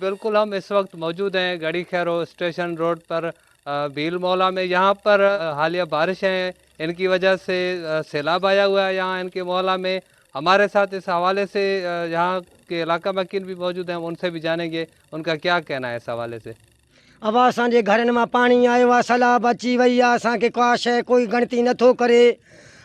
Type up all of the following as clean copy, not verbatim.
बिल्कुल हम इस वक्त मौजूद हैं गढ़ी खैरो स्टेशन रोड पर भील मोहल्ला में। यहाँ पर हालिया बारिश है, इनकी वजह से सैलाब आया हुआ है यहाँ इनके मोहल्ला में। हमारे साथ इस हवाले से यहाँ के इलाका मकीन भी मौजूद हैं, उनसे भी जानेंगे उनका क्या कहना है इस हवाले से। अबा असांजे घरनि मां पाणी आयो आहे, सैलाब अची वई आहे, असांखे का शइ कोई ॻणती नथो करे।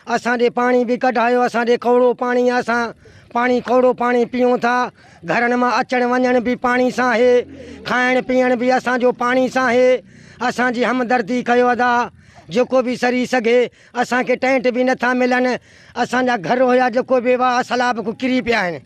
असांजे पाणी बि कढायो, असांजे कौड़ो पाणी आहे, असां पाणी कौड़ो पाणी पीऊं था। घरनि मां अचणु वञणु बि पाणी सां आहे, खाइणु पीअणु बि असांजो पाणी सां आहे। असांजी हमदर्दी कयो अदा, जेको बि सरी सघे। असांखे टेंट बि नथा मिलनि, असांजा घर हुया जेको बि हुआ सैलाब खां किरी पिया आहिनि।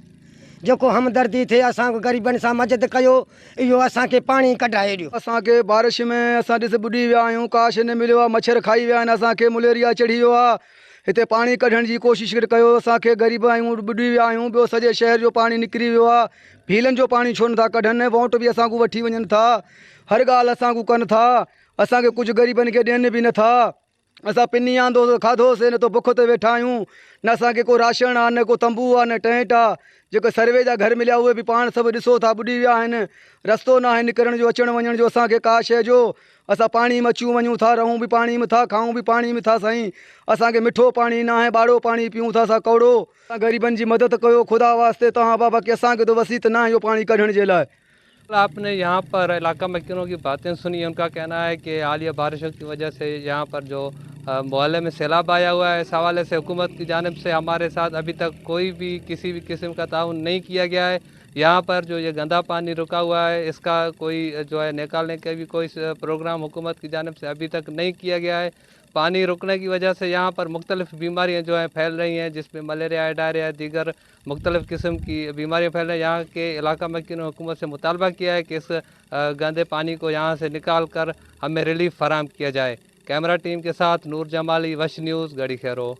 जेको हमदर्दी थिए असां ग़रीबनि सां मदद कयो, इहो असांखे पाणी कढाए ॾियो। असांखे बारिश में असां ॾिस ॿुॾी विया आहियूं, का शइ न मिलियो आहे, मच्छर खाई विया आहिनि, असांखे मलेरिया चढ़ी वियो आहे। हिते पाणी कढण जी कोशिश कयो, असांखे ग़रीब आहियूं, ॿुॾी विया आहियूं। ॿियो सॼे शहर जो पाणी निकिरी वियो आहे, भीलनि जो पाणी छो नथा कढनि? वोट बि असांखां वठी वञनि था, हर ॻाल्हि असांखां कनि था, असांखे कुझु ग़रीबनि खे ॾियनि बि नथा। असां पिनी आंदोसीं खाधोसीं, न त बुख ते वेठा आहियूं। न असांखे को राशन आहे, न को तंबू आहे, न टेंट आहे। जेके सर्वे जा घर मिलिया उहे बि पाण सभु ॾिसो था ॿुॾी विया आहिनि। रस्तो न आहे निकिरण जो, अचणु वञण जो असांखे का शइ जो। असां पाणी में अचूं वञूं था, रहूं बि पाणी में था, खाऊं बि पाणी में था। साईं असांखे मिठो पाणी न आहे, ॿाड़ो पाणी पीऊं था असां कौड़ो। ग़रीबनि जी मदद कयो ख़ुदा वास्ते तव्हां बाबा, की असांखे त वसीत न आहे इहो पाणी कढण जे लाइ। आपने यहाँ पर इलाका मकीनों की बातें सुनी। उनका कहना है कि हालिया बारिशों की वजह से यहाँ पर जो मोहल्ले में सैलाब आया हुआ है, इस हवाले से हुकूमत की जानिब से हमारे साथ अभी तक कोई भी किसी भी किस्म का तआवुन नहीं किया गया है। यहाँ पर जो ये गंदा पानी रुका हुआ है, इसका कोई जो है निकालने का भी कोई प्रोग्राम हुकूमत की जानिब से अभी तक नहीं किया गया है। पानी रुकने की वजह से यहाँ पर मुख्तलिफ़ बीमारियाँ जो हैं फैल रही हैं, जिसमें मलेरिया, डायरिया, दीगर मुख्तलिफ़ किस्म की बीमारियाँ फैल रही हैं। यहाँ के इलाका मकीन हुकूमत से मुतालबा किया है कि इस गंदे पानी को यहाँ से निकाल कर हमें रिलीफ फराहम किया जाए। कैमरा टीम के साथ नूर जमाली, वश न्यूज़, गढ़ी खैरो।